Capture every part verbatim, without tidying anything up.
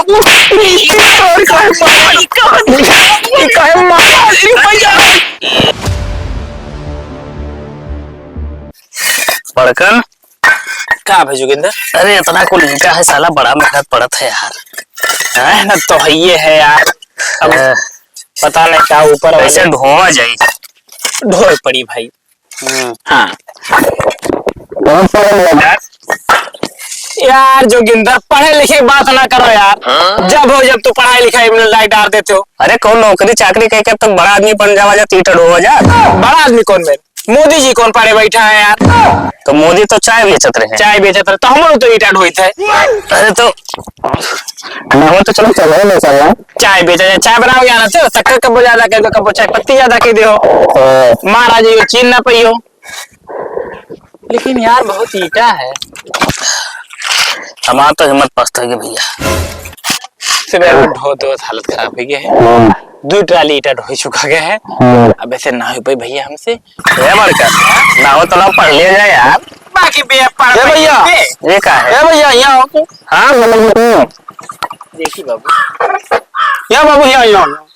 और काहे मार, काहे मार, काहे मार, भैया। बड़कन। का भाई जोगिंदर? अरे, इतना कुल ईंटा है साला, बड़ा मेहनत पड़त है यार। मेहनत तो है, ये है यार। अब हाँ। पता नहीं क्या ऊपर कैसे वाले ढोआ जाई। ढोए पड़ी भाई। हम्म। हाँ। बहुत सारे लोग यार। यार जोगिंदर, पढ़े लिखे की बात ना करो यार। हाँ? जब हो जब तू पढ़ाई लिखाई में लाइट डाल देते हो। अरे कौन नौकरी चाकरी कह के अब तक बड़ा आदमी बन जावा जा, तो ईटा ढोवा जा। बड़ा आदमी कौन बने? मोदी जी कौन पारे बैठा है यार? तो मोदी तो चाय बेचत रहे। चाय बेचत रहे, तो हम लोग तो ईटा ढोइत है। अरे तो, हाँ, वो तो चलो, चलो, ले चलो। चाय बेचा जाए, चाय बनाओ यार, चलो, शक्कर कब्बो ज्यादा कर दो, कब्बो चाय पत्ती ज्यादा कर दो। हाँ। महाराज, ये चीन ना पियो। लेकिन यार, बहुत ईटा है। हमार तो हिम्मत पस्त है कि भैया। सुबह में ढो दो, हालत खराब हो गया है। हाँ। दो ट्राली ईटा ढो चुका गया है। हाँ। अब ऐसे ना हो पाई भैया हमसे। ए बड़का, ना हो तो ना पढ़ लिया जाए यार। बाकी बे पढ़ ए भैया। ये का है? ए भैया, यहाँ आओ तो। हाँ, बोलो, बोलो। देखी बाबू। यहाँ बाबू, यहाँ, यहाँ।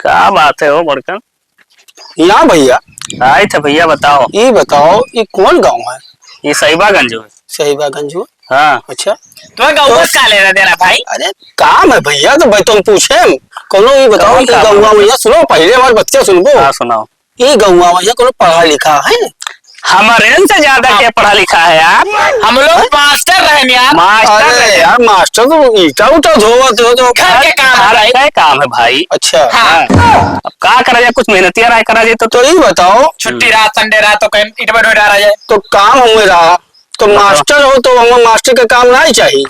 का बात है हो बड़कन? यहाँ भैया। आए थे भैया, बताओ। ये बताओ, ये कौन गाँव है? ये सहिबागंज है। सहिबागंज हो? हाँ। अच्छा। तो गाँव का लेना देना भाई? अरे काम है भैया, तो भाई तुम पूछे, कोनो ये बताओ कौन कि काम है? गौवा में, सुनो पहले हमारे बतिया सुनबो। हाँ, सुनाओ। ई गौवा में कोनो पढ़ा लिखा है? हमरे से ज्यादा हाँ? के पढ़ा लिखा है यार? हम लोग मास्टर रहन यार। मास्टर अरे रहन। यार, मास्टर तो ईटा उटा धोवत हो तो। घर के काम है घर भाई। के काम है भाई। अच्छा। हाँ। हाँ। अब का करा जाए, कुछ मेहनतिया राय करा जाए तो। तो ई बताओ। छुट्टी रात, संडे रात तो कहीं ईटवा ढोए डाला जाए। तो काम हमें रहा, तो बताओ। मास्टर हो तो हमें मास्टर का काम नहीं चाहिए।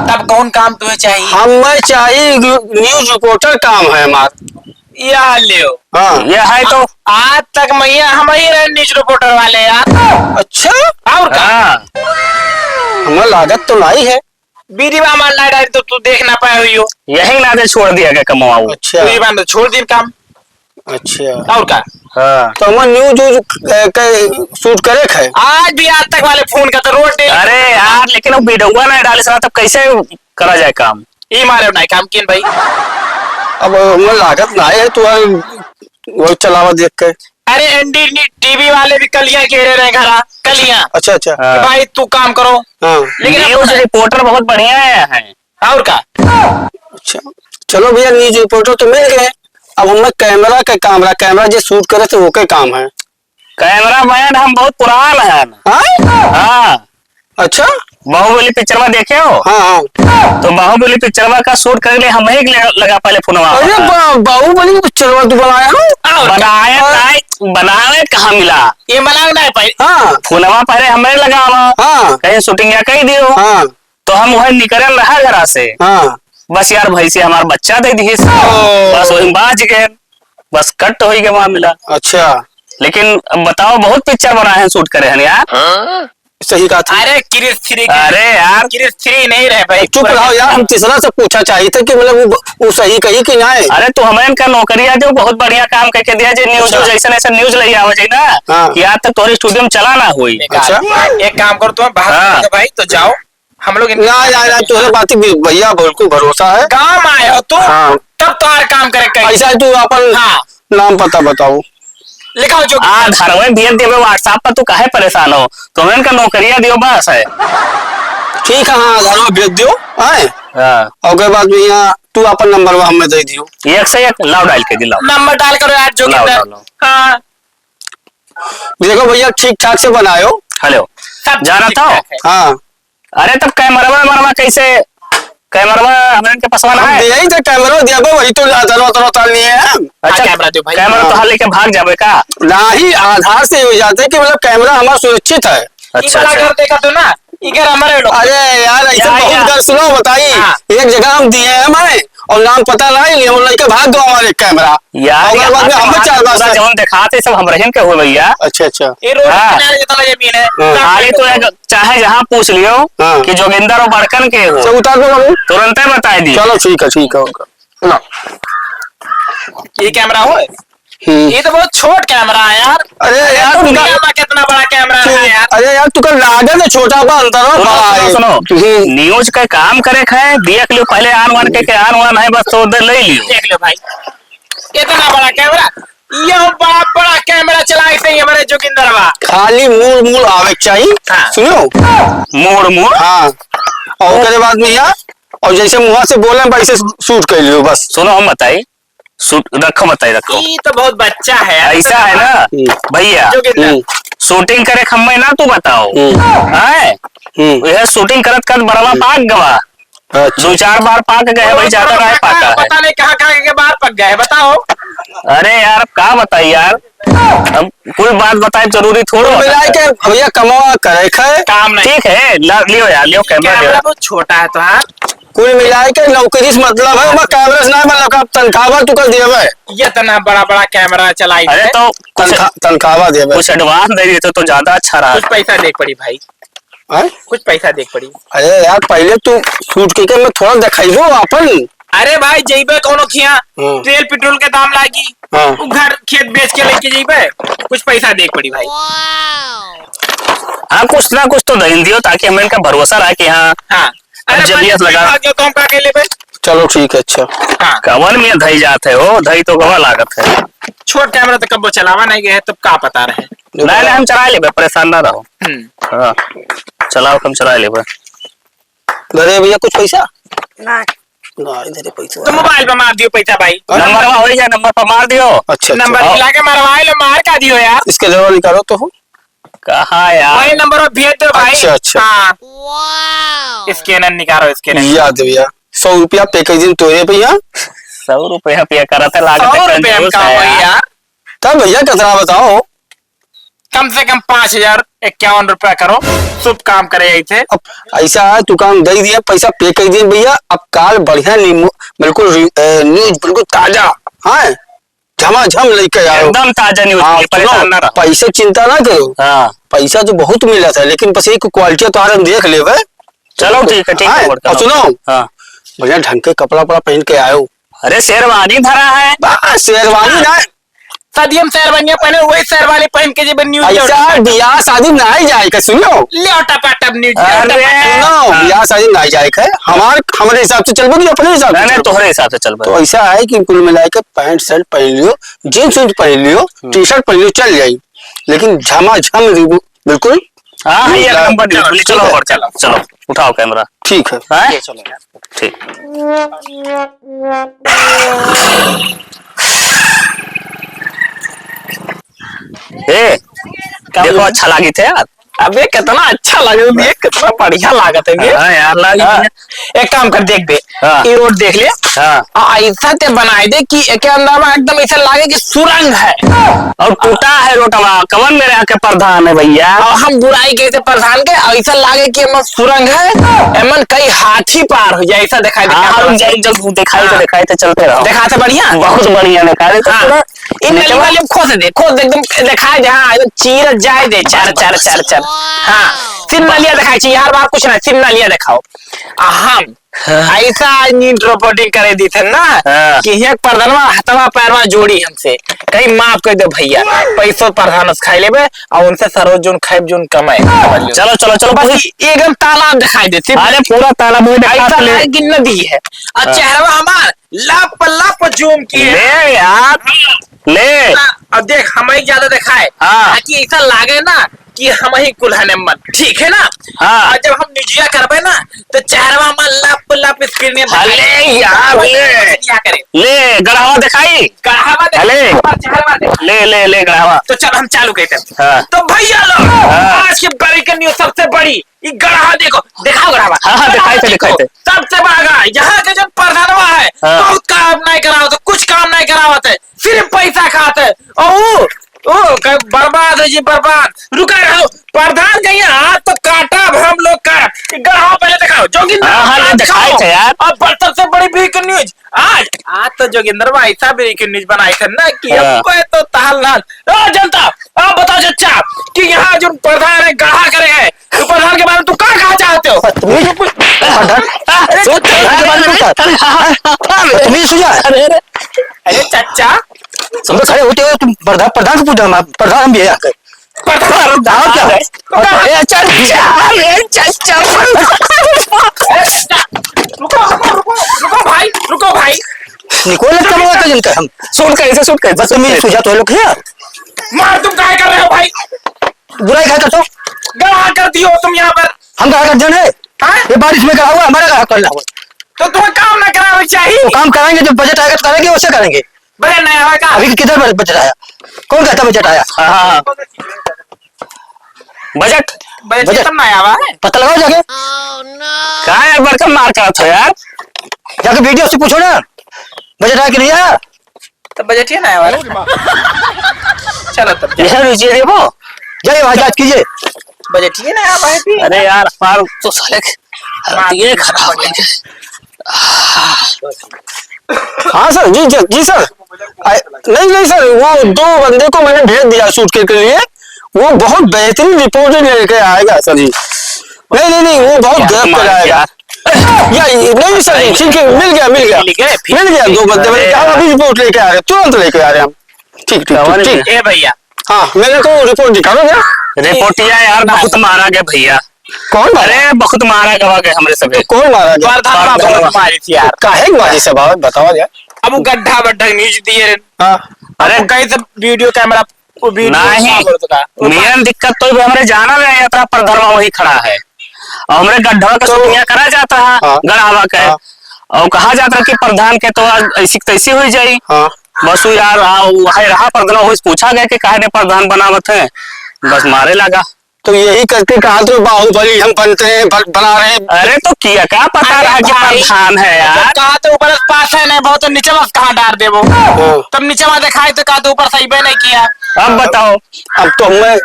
तब कौन काम तुम्हें चाहिए? हमें चाहिए न्यू-, न्यूज रिपोर्टर काम है हमारा। यह लियो। हाँ। यह है तो। आज तक मैया हम ही रहे न्यूज रिपोर्टर वाले यार। अच्छा। और का? हाँ। हमें लागत तो नहीं है। बीड़ी बा हमार लाइट आई तो तू देख ना पाए हुई हो। यही नाते छोड़ दिया गया कमवाऊ। अच्छा। तू ये बात छोड़ दिन काम। अच्छा। और का? हाँ। तो हमें न्यूज व्यूज क-, क-, शूट करे के है। आज भी आज तक वाले फोन का तो रोज डेली। अरे यार, लेकिन वो वीडियोवा ना डाले साला, तब कैसे करा जाए काम? ई मारे नहीं काम किन भाई। अब हमें लागत ना है तू वो चलावा देख के। अरे एनडीटीवी वाले भी कलिया घेरे रहे घरा, कलिया। अच्छा, अच्छा। कि हाँ। भाई तू काम करो। हाँ। लेकिन न्यूज रिपोर्टर बहुत बढ़िया है। और का? अच्छा, चलो भैया, न्यूज रिपोर्टर तो मिल गए, अब हमें कैमरा के काम रहा, कैमरा जे शूट करे थे ओके काम है। कैमरा मैन हम बहुत पुरान हैं। हाँ? हाँ। अच्छा। बाहुबली पिक्चरवा देखे हो? हाँ, हाँ। तो बाहुबली पिक्चरवा का शूट करे ले हम ही ले-, लगा पहले फोनवा। अरे बा-, बाहुबली पिक्चरवा तू बनाया हो? बनाए और? ताई, बनाए कहाँ मिला? ये बनाए ना पाई। हाँ। फोनवा पहले हमें लगावा। हाँ। कहीं शूटिंग या कही दियो। हाँ। तो हम वही निकरन रहा घरा से। हाँ। बस यार, भैंसी हमार बच्चा दे दिहिस। ओ। बस वही बाज गए, बस कट होई गए मामला। अच्छा। लेकिन अब बताओ, बहुत पिक्चर बनाए हैं, शूट करे हैं यार। हाँ? सही कहा था। अरे क्रिस थ्री के अरे यार। क्रिस थ्री नहीं रहे भाई। चुप रहो यार, हम तीसरा से पूछा चाहिए था कि मतलब वो, वो सही कही कि नहीं। अरे तू हमें इनका नौकरिया दो, बहुत बढ़िया काम करके दिया जे न्यूज अच्छा। जैसे ऐसे न्यूज ले आवे जाए ना हाँ। कि आज तक तोहरे स्टूडियो में चला ना होई। अच्छा। एक काम करो, तुम्हें बाहर हाँ। भाई तो जाओ, हम लोग ना, ना, ना, तोहरे बात पे भैया बिल्कुल भरोसा है। गाँव में आए हो तू, हाँ। तब तोहार काम करे कहीं। ऐसा है, तू अपन हाँ। नाम पता बताओ। लिखाओ जो आधारवे भेज देबे WhatsApp पर, तू काहे परेशान हो? तुम्हें इनका नौकरिया दियो बस है। ठीक है, हाँ, आधारवा भेज दियो, हैं? हाँ। और ओकर बाद में यहाँ तू अपन नंबर हमें दे दियो। एक से एक, लाओ डायल के दिलाओ। नंबर डायल करो यार, जो लाओ, कितना लाओ, लाओ। हाँ। देखो भैया, ठीक ठाक से बनायो। हेलो, सब जाना ठीक था? ठाक है। हाँ। अरे, तब कैमरवा वैमरवा कैसे? कैमरवा हमरे के पसवा ना हम है। दिया ही था कैमरा, दिया बा, वही तो आधार वाधार उतार लिए हैं हम। अच्छा, हाँ, कैमरा दो भाई, कैमरा कैमरा। तो हाल लेके भाग जाबे का? नहीं, आधार से हो जाते कि मतलब कैमरा हमारा सुरक्षित है। अच्छा, ई वाला अच्छा। घर देखा तो ना, ई घर हमारे लोग। अरे यार, ऐसे यार, बहुत यार। घर सुनो, बताई। हाँ। एक जगह हम दिए हैं हमारे, और नाम पता नहीं, हम लड़के भाग गए हमारे कैमरा। यार, और ये बाद में हाथ हमें हाथ चार बार पूरा से जौन देखात है, सब हमरहिन के हो भैया। अच्छा, अच्छा। ये रोड हाँ। किनारे जितना जमीन है, हाँ। सब खाली तो एक चाहे जहाँ पूछ लियो हाँ। कि जोगिंदर और बड़कन के हो, सब उतार दो बाबू। तुरंते बताई दी। चलो ठीक है, ठीक है, ओके। लो। ये कैमरा हो? हम्म। ये तो बहुत छोट कैमरा है यार। अरे यार, तू दुनिया का में कितना बड़ा कैमरा तू है यार। अरे यार, तू का लागत है छोटा बा, अंदर में सुनो, बड़ा सुनो, है। सुनो। हम्म। न्यूज का काम करे खाए, दिया के लिए पहले आन वान के, के आन वान है, बस तो उधर ले लियो। देख लो भाई, इतना बड़ा कैमरा, ये बड़ा बड़ा कैमरा चलाए थे ये हमारे जोगिंदर बा। खाली मूड़ मूड़ आवे के चाहिए। हाँ। सुनो। मूड़ मूड़? हाँ। और ओकरे बाद में यार, और जैसे मुँह से बोले वैसे शूट कर लियो बस। सुनो, हम बताई, शूट रखो, बताई, रखो। ई तो बहुत बच्चा है यार। ऐसा है ना, हम्म। भैया, जोगिंदर। हम्म। शूटिंग करे खम्मे ना, तू बताओ। हम्म। हैं? हम्म। यह शूटिंग करत करत बड़वा हम्म। पाक गवा। अच्छा। दो चार बार पाक गए हैं भाई, ज्यादा ना पाका है। पता नहीं कहाँ कहाँ के बार पक गए हैं, बताओ। अरे यार, अब का बताई यार, अब कुल बात बताए जरूरी थोड़ा कुल मिलाए होता है। के भैया कमावा करे खाए। काम नहीं। ठीक है, ला-, लियो यार, लियो कैमरा लियो। कैमरा बहुत छोटा है तो यार। कुल मिलाए के नौकरी से मतलब है, ओमा कैमरा से ना मतलब का तनख्वाह बा, तू कर दिया भाई। ये इतना बड़ा बड़ा कैमरा चलाई अरे है। तो कुछ तनखा-, तनख्वाह बा दिया भाई। कुछ एडवांस दे देते तो ज्यादा अच्छा रहा। कुछ पैसा दे पड़ी भाई। हैं? कुछ पैसा दे पड़ी। अरे यार, पहले तू शूट के, के मैं थोड़ा दिखाई दो अपन। अरे भाई, जइबे कौनो खिया, हाँ। तेल पेट्रोल के दाम लागी, हाँ। उ घर खेत बेच के लेके जइबे, कुछ पैसा दे पड़ी भाई। हाँ, कुछ ना कुछ तो दहिन दियो, ताकि हमें इनका भरोसा रहे कि हाँ, हाँ। अब अरे जब भाई, ये लगा भाग जाओ तो हम का के लेबे? चलो ठीक है, अच्छा। हाँ। कवन में धई जात है हो, धई तो गवा लागत है। छोट कैमरा तो कब्बो चलावा नहीं गए, तब का पता रहे। नहीं, नहीं, हम चला लेबे, परेशान ना रहो। हम्म। हाँ, चलाओ, हम चला लेबे। धरे भैया कुछ पैसा? ना। ना, इधर ही पैसा। तो मोबाइल पे मार दियो पैसा भाई। हाँ। नंबर हो गया, नंबर पे मार दियो। अच्छा, अच्छा। नंबर हाँ। मिला के मारवा लो, मार का दियो यार। इसके जरा निकालो तो हो। कहाँ यार? वही नंबर पे भेज दो भाई। अच्छा, अच्छा। हाँ। स्कैनर निकालो, स्कैनर। याद भैया, सौ रुपया पे कर दिन तोरे भैया। सौ रुपया पे करत है, लागत है सौ रुपया में कंजूस का है होई यार। यार। तब भैया कितना बताओ? कम से कम पाँच हजार इक्यावन रुपया करो, शुभ काम करे ऐसे। अब ऐसा है, तू काम दे दिया, पैसा पे कर दिए भैया, अब काल बढ़िया नींबू, बिल्कुल रि-, ए, न्यूज बिल्कुल ताजा, हाँ, झमाझम लेके आओ। एकदम ताजा न्यूज, हाँ, ये परेशान सुनो, ना रहो। पैसे चिंता ना करो। हाँ। पैसा तो बहुत मिला था, लेकिन बस एक क्वालिटी तो हम देख लेवे। चलो, ठीक है, ठीक है, हाँ, और और करो। सुनो, हाँ। बढ़िया ढंग के कपड़ा वपड़ा पहन के आयो। अरे, शेरवानी धरा है। बस, शेरवानी हाँ। ना, शादी हम शेरवानिया पहने, वही शेरवानी पहन के जेबे न्यूज ऐसा लेवटा पाटा। बियाह शादी नाहीं जाए के, सुनो। लेवटा पाटा न्यूज, अरे। लेवटा पाटा। सुनो, हाँ। बियाह शादी नाहीं जाए के। हमार, हमरे हिसाब से चलबे कि अपने हिसाब से नहीं, नहीं, चलबे? तोहरे हिसाब से चलबे। तो ऐसा है कि कुल मिला के पैंट शर्ट पहन लियो, जींस वींस पहन लियो, हम्म। टी शर्ट पहन लियो, चल जाई। लेकिन झमाझम रिबू-, बिल्कुल। हाँ, हाँ, एक ला-, नंबर रिबू। चलो, चलो, चलो, चलो। चलो, उठाओ कैमरा। ठीक है। हैं? ये चलो यार। ठीक। ए, का देखो, बोले? अच्छा लागित है यार। अबे, कितना अच्छा लगे, ये कितना बढ़िया लागत है, ये। हाँ यार, लागित हाँ। है। एक काम कर, देख बे, हाँ। ये रोड देख ले। हाँ। आ, ऐसा ते बनाए दे कि एके अंदर में एकदम ऐसा लागे कि सुरंग है। और टूटा है रोडवा, कवन मेरे यहाँ के प्रधान है भैया? और हम बुराई कहते प्रधान के, ऐसा लागे कि एमन सुरंग है, एमन कई हाथी पार हो जाए, ऐसा दिखाई दे हाँ, कैमरा हाँ, से। जल्द, जल्द दिखाई तो, हाँ। दिखाई तो चलते रहो। दिखाते बढ़िया? बहुत बढ़िया दिखा रहे थे हाँ। पूरा। इन नली वाली में खोस दे, खोस दे, एकदम दिखाए दे, हाँ, एकदम चीर जाए दे, चार, चार, चार, चार। हाँ, सिर्फ नलिया दिखाई चाहिए, हर बार कुछ ना, सिर्फ नलिया दिखाओ। आ हम हाँ। ऐसा आज नीट रिपोर्टिंग करे दी थे ना हाँ। कि एक प्रधानवा हथवा पैरवा जोड़ी हमसे, कहीं माफ कर दो भैया, पैसो प्रधान से खाई लेबे और उनसे सरो जोन खाइब जोन कमाए। चलो, चलो, चलो, बस पूरी एकदम तालाब दिखाई देते। अरे पूरा तालाब वही दिखा ऐसा ले। है कि नदी है। और हाँ। चेहरवा हमार लप लप जूम किए। ले यार, ले। अब देख, हम ही ज्यादा दिखाए। हाँ। ताकि ऐसा लागे ना कि हम ही कुल हने मन, ठीक है ना? हाँ। और जब हम निजिया करबे ना, तो चेहरवा में लप लप स्क्रीन में अरे दिखाई। यार, ले। क्या करे? ले, गढ़ावा दिखाई। गढ़ावा दिखाई, अरे। ऊपर चेहरवा दिखाई। ले, ले, ले, गढ़ावा। तो चल, हम चालू करते हैं। हाँ। तो भैया लोग, हाँ। आज की ब्रेकिंग न्यूज सबसे बड़ी, ई गढ़ा देखो, दिखाओ गढ़ावा। हाँ, हाँ, गढ़ावा दिखाई थे, देखो, दिखाई थे। सबसे बड़ा गढ़ा, यहाँ के जो प्रधानवा है, हाँ। बहुत काम नहीं करावत है, कुछ काम नहीं करावत है, सिर्फ पैसा खात है। और वो, वो क-, बर्बाद है जी, बर्बाद। रुका रहो, प्रधान के यहाँ हाथ तो काटा अब हम लोग का। ई गढ़ावा पहले दिखाओ, जोगिंदर हाँ, हाँ, ये हाथ दिखाई दिखाओ। थे यार। अब बड़-, सबसे बड़ी ब्रेकिंग न्यूज आज, आज तो जोगिंदर भाई साहब ब्रेकिंग न्यूज बनाए थे ना कि हाँ। हमको है तो तहल नहल। ओ जनता, आप बताओ चच्चा कि यहाँ जो प्रधान है, गढ़ा करे है, तो प्रधान के बारे में तू का कहा चाहते हो? बदतमीज। प्रधान, अरे, प्रधान के बारे में क्या? अरे, हाँ, हाँ, हाँ, बदतमीज हो जाए। अरे, अरे। अरे चच्चा, सब खड़े होते हो तुम, प्रधान, प्रधान को पूछो, हम प्रधान हम भी है यहाँ के। प्रधान, प्रधान क्या है? ए, चल, चल, ए, चल, चल। रुको, रुको, रुको, रुको भाई, रुको भाई। निकोल लगता है, बोलता जिनका हम। शूट कैसे, शूट कैसे, बस तुम ही शूट कैसे? सुझाव तो लोग है। मार तुम काय कर रहे हो भाई? बुराई काय करते हो? गवाह कर दियो तुम यहाँ पर। हम गवाह कर देना है? हाँ? ये बारिश में गवाह हुआ, हमारा गवाह करना हुआ। तो तुम्हें काम ना करावे चाहिए। वो काम कराएंगे, जब बजट आएगा तो करेंगे, वैसे करेंगे। बजट नहीं आया का? अभी किधर बजट, बजट आया? कौन कहता बजट आया? हाँ, हाँ, हाँ। बजट? बजट बजट। तब ना आया है। पता लगाओ जाके। का यार, बड़का मार करत हो यार। जाके वीडियो से पूछो ना, बजट आया कि नहीं आया? तो बजट ही ना आया है। चलो तब जा। यह रुचि है वो। जाइए वहाँ जांच कीजिए। बजट ही ना आया है भाई। अरे यार, हमार तो साले के मार ये खराब हो गया। हाँ सर, जी, जी, जी सर। आ, नहीं, नहीं सर, वो दो बंदे को मैंने भेज दिया शूट के, के लिए। वो बहुत बेहतरीन रिपोर्ट लेके आएगा सर जी। नहीं, नहीं, नहीं, वो बहुत यार, गजब कर आएगा। यार। या, ये, नहीं सर जी, ठीक है, मिल गया, मिल गया। मिल गया, फिर मिल गया, दो बंदे, मैंने अरे कहा, यार। अभी रिपोर्ट लेके आ रहे हैं, तुरंत लेके आ रहे हैं हम। ठीक, ठीक, कवन ठीक, ठीक। है? ए भैया। हाँ, मेरे को रिपोर्ट दिखा दो जरा। रिपोर्टिया यार, बहुत मारा गया भैया। कौन मारा? अरे, बहुत मारा गवा गए हमरे सबे। तो कौन मारा गया? प्रधान प्रधान। बहुत मारी थी यार। काहे के मारी सब, आओ, बताओ यार। अब वो गड्ढा वड्ढा न्यूज दिए रे। हाँ। अब अरे। वो कहीं से वीडियो कैमरा, वो वीडियो नहीं। साफ हो चुका। वो मेन दिक्कत तो हमरे जाना रहे, इतना प्रधान वही खड़ा है। और हमरे गड्ढा के तो शूटिंग करा जाता है, हाँ। गढ़ावा के। हाँ। और कहा जाता है कि प्रधान के तो आज ऐसी की तैसी हुई जाई। हाँ। बस वो यार, आ, वो है रहा प्रधान, वो पूछा गया कि काहे ने प्रधान बनावत है, बस मारे लगा। तो यही करके कहा तो बाहुबली हम बनते हैं, बन-, बना रहे हैं। अरे तो किया का पता अरे रहा कि भाई, प्रधान है यार। जब कहा तो ऊपर से पास है, नहीं बहुत तो नीचे बस कहाँ डार देबो। हाँ। तब नीचे वहाँ दिखाई तो कहा तो ऊपर सही बे नहीं किया। अब बताओ। अब तो हमें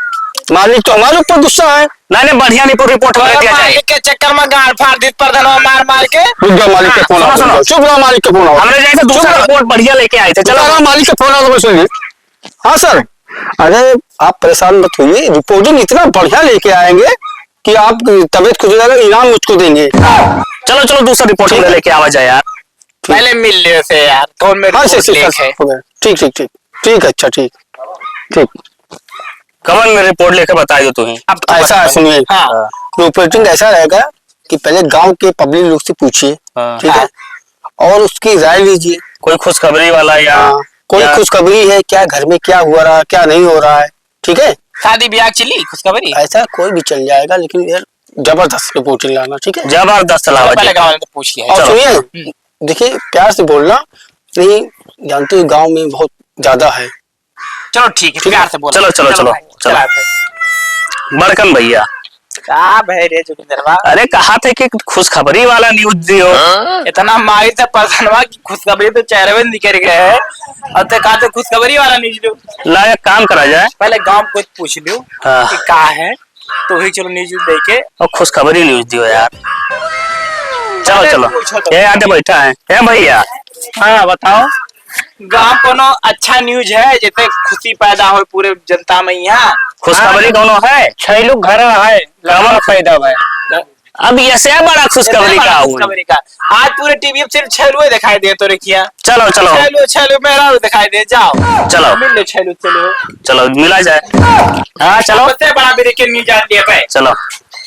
मालिक तो हमारे ऊपर गुस्सा है। नहीं, नहीं, बढ़िया रिपोर्ट, रिपोर्ट हमें अरे दिया जाए। मालिक के चक्कर में गाड़ फाड़ दी प्रधानवा मार मार के। रुक जाओ, मालिक का हाँ, फोन आ सुनो, रहा है। सुनो। चुप रहो, मालिक का फोन आ रहा है। हमरे जैसे दूसरा चुप रहो। रिपोर्ट बढ़िया लेके आए थे। चलो। चुप रहो, मालिक का फोन आ रहा है, सुनिए। हाँ सर, अरे आप परेशान मत होइए, रिपोर्टिंग इतना बढ़िया लेके आएंगे कि आप तबीयत खुश हो जाएगा, इनाम मुझको देंगे। चलो, चलो, दूसरा रिपोर्ट ठीक है। लेके आवा जाए यार। ठीक। पहले मिल ले उसे यार, फोन में हाँ, रिपोर्ट सर, सर, लेके। सर, हो गया। ठीक, ठीक, ठीक, ठीक है, अच्छा, ठीक, ठीक। कमन में रिपोर्ट लेके बताइयो तुम्हें। अब तो ऐसा है, सुनिए। हाँ। रिपोर्टिंग ऐसा रहेगा कि पहले गांव के पब्लिक लोग से पूछिए, हाँ। ठीक है, और उसकी राय लीजिए। कोई खुशखबरी वाला या हाँ, कोई या खुशखबरी है क्या, घर में क्या हो रहा है, क्या नहीं हो रहा है, ठीक है? शादी ब्याह चली खुशखबरी? ऐसा कोई भी चल जाएगा, लेकिन यार जबरदस्त रिपोर्टिंग लाना, ठीक है? जबरदस्त लावा पहले जी। गाँव वाले तो पूछ लिया। और चलो। सुनिए, हम्म। देखिए, प्यार से बोलना, नहीं जानते हो, गांव में बहुत ज्यादा है। चलो ठीक है, ठीक है। प्यार से बोलो। चलो, चलो, चलो चलो, भाई, चलो। चला फिर। बड़कन भैया। का भाई रे जोगिंदरवा? अरे, कहा थे कि खुशखबरी वाला न्यूज दियो। इतना मारी से परेशानवा की खुशखबरी तो चेहरे में निकल गए हैं। और ते कहा थे खुशखबरी वाला न्यूज दो। ला, एक काम करा जाए। पहले गांव को पूछ लियो हाँ। कि का है, तो ही चलो न्यूज देके। और खुशखबरी न्यूज दियो यार। चलो, अरे चलो। पूछो तो। ये आते बैठा है। ए भैया। हाँ, बताओ। गाँव कोनो अच्छा न्यूज है, जैसे खुशी पैदा हो पूरे जनता में यहाँ। खुशखबरी हाँ। कोनो है? छह लोग घर है, लड़का पैदा हुआ है। अब ऐसे बड़ा खुशखबरी का हुआ? खुशखबरी का। आज पूरे टीवी पे सिर्फ छह लोग दिखाई दे तो रखिया। चलो, चलो। छह लोग, छह लोग मेरा दिखाई दे, जाओ। चलो। मिल लो छह लोग, चलो। चलो, मिला जाए। हाँ, चलो। सबसे बड़ा ब्रेकिंग न्यूज आज ये पे। चलो।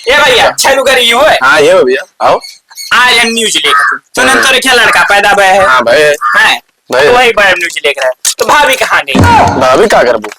ए भैया, छह लोग घर ये हुए? हाँ, ये हो भैया, आओ। आज हम न्यूज लेकर तुम। सुनन तो रखिया लड़का पैदा हुआ है। हाँ भाई। हैं? भाई। तो वही बड़ा न्यूज लेकर है। तो भाभी कहाँ गई? भाभी का करबू?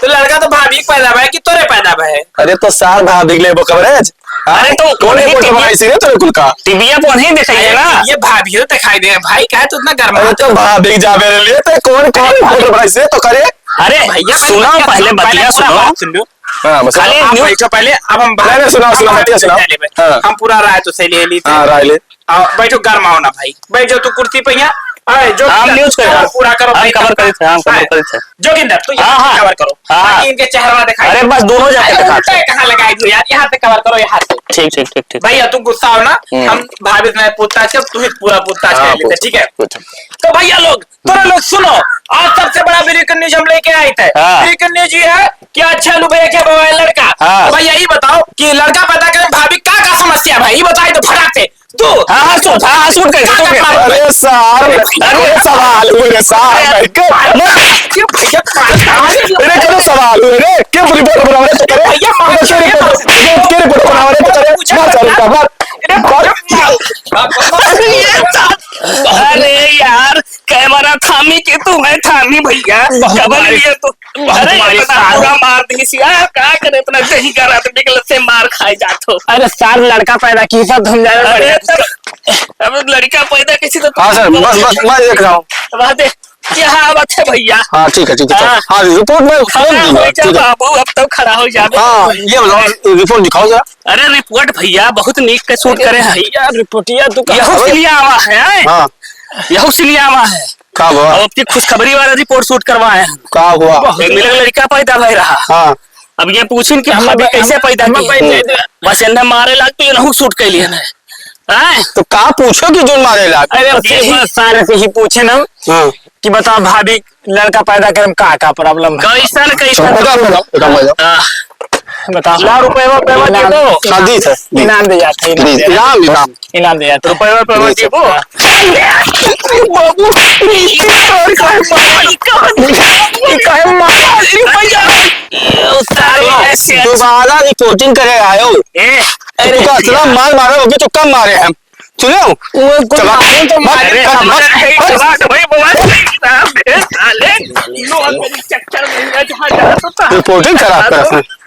तो लड़का तो भाभी के पैदा बा कि तोरे पैदा बा है? अरे तो सार भाभी के लेबो कवरेज। हाँ? अरे तो कौन उन्हीं रिपोर्ट टीवी भाई से तोरे कुल का? टीवीया पर उन्हीं दिखाइए अरे ना। ये भाभी तो दिखाई दे भाई, काहे तू इतना गर्मा अरे तो भाभी जाबे रे लिए तो कौन, कौन अरे रिपोर्ट भाई से तो करे? अरे भैया, सुनो, पहले बतिया सुनो। हाँ, बस खाली आप न्यूज बैठो पहले, अब हम बात नहीं, नहीं, सुनाओ, सुनाओ, बतिया सुनाओ। हाँ। हम पूरा राय तो सही ले ली थी। हाँ, राय ले। आ, बैठो, गरमाओ ना भाई, बैठ जाओ तू कुर्सी पे यहाँ। आए, जो हम भी न्यूज कर रहे हैं। पूरा करो हम भाई, कवर करी थे, हम कवर आए, करी थे। जोगिंदर, तू यहाँ हाँ, हाँ। कवर करो, हाँ, हाँ। ताकि इनके चेहरा दिखाई अरे, दे। बस दोनों जाके अरे, दिखा उल्टा दो। कहाँ लगाई दियो यार, यहाँ से कवर करो, यहाँ से। ठीक, ठीक, ठीक, ठीक। भैया, तू गुस्सा हो ना, हम्म। हम भाभी से पूछताछ कर, तू ही पूरा पूछताछ हाँ, कर लेते, पूछो, ठीक है? पूछो। तो भैया लोग, तोरा लोग सुनो, आज सबसे बड़ा ब्रेकिंग न्यूज हम लेके आए थे। हाँ। ब्रेकिंग न्यूज ये है कि अच्छा लुबे के बवाल लड़का। हाँ। तो भैया, ये बताओ कि लड़का पैदा करे भाभी का, का समस्या भाई, ये बताए तो फटाक से। तू? हाँ, हाँ, shoot, हाँ, हाँ, shoot कर, shoot कर। अरे सार, अरे सवाल हुए रे सार, अरे, मैं क्यों? अरे, अरे, कौन सवाल हुए रे? क्यों report बनावे तो करे? भैया, मार क्यों report, क्यों report बनावे तो करे? मार सारे का, मार। अरे, मार। अरे यार, camera थामी के तू है थामी भैया, बहुत कबर भारी। लिए तो। बहुत अरे, भारी इतना सार। बुरा मार दी यार, का करे, इतना दही का रात निकल से मार खाए जात हो। अरे सार, लड़का पैदा की सब धुन जाए अरे, बढ़िया। तब, अब लड़का पैदा किसी तो हाँ सर, बस, बस, मैं देख रहा हूँ। बात है, क्या बात है भैया? हाँ, ठीक है, ठीक है, चलो। हाँ। हाँ, report में खड़ा हो जा बाबू, अब तो खड़ा हो जा। हाँ, ये बताओ, report दिखाओ जरा। अरे report भैया, बहुत नीक के shoot करे हैं। भैया, रिपोर्टिया तू कहाँ यहू से लिया आवा है, हैं? हाँ। यहू से लिया आवा है। का हुआ? अब अपनी खुशखबरी वाला report shoot करवाए हैं। का हुआ? एक मिले लड़का पैदा भय रहा। हाँ। अब ये पूछिन कि हम भाभी कैसे पैदा की? बस इन्हें मारे लाग तो इन्हों shoot कर लिए ना। हैं? तो का पूछो कि जोन मारे लाग? अरे, अब ये यही बस सारे से ही पूछे ना। हाँ। कि बताओ भाभी, लड़का पैदा करे में का, का problem है? कैसन, कैसन? बताओ, बताओ, बताओ, बताओ। हाँ। बताओ। ला रुपया, रुपया दे दो। हाँ, दी सर, दी। इनाम दे जाते हैं, इनाम दे जाते हैं। इनाम, इनाम। इनाम दे जाते हैं। रुपया, रुपया दे दो। बाबू, ये काहे मार, ये काहे मार, ये भैया। ये सारे ऐसे दोबारा reporting करे आयो। ए, अरे तू का इतना मार मारो, अभी तो कम मारे हम। सुनो, वो कोई चला, मालूम तो मत, मारे, मत, हमारा मत, है, मत। जवान भाई, बवाल नहीं था, बे, साले, लो, मेरी चक्कर में, मैं जहाँ जा तो था। Reporting खराब कर रखा है।